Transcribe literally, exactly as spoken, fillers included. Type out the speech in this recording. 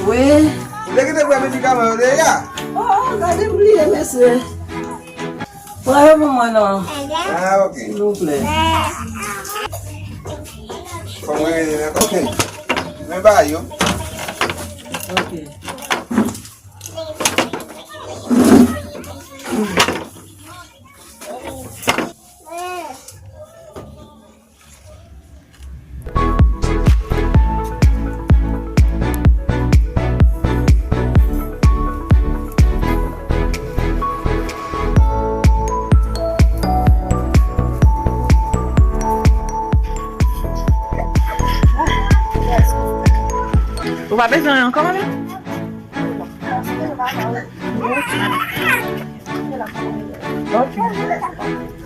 Wi. Ou te kite pran medikaman yo deja? Oh, gade m bliye, mesye. Pran yo pou mwen non. Ah, ok. Silvouplè. Fò mwen rele nan kote. Mwen ba yo. Ok. Ou pa bezwen ankò, manmi? Ok.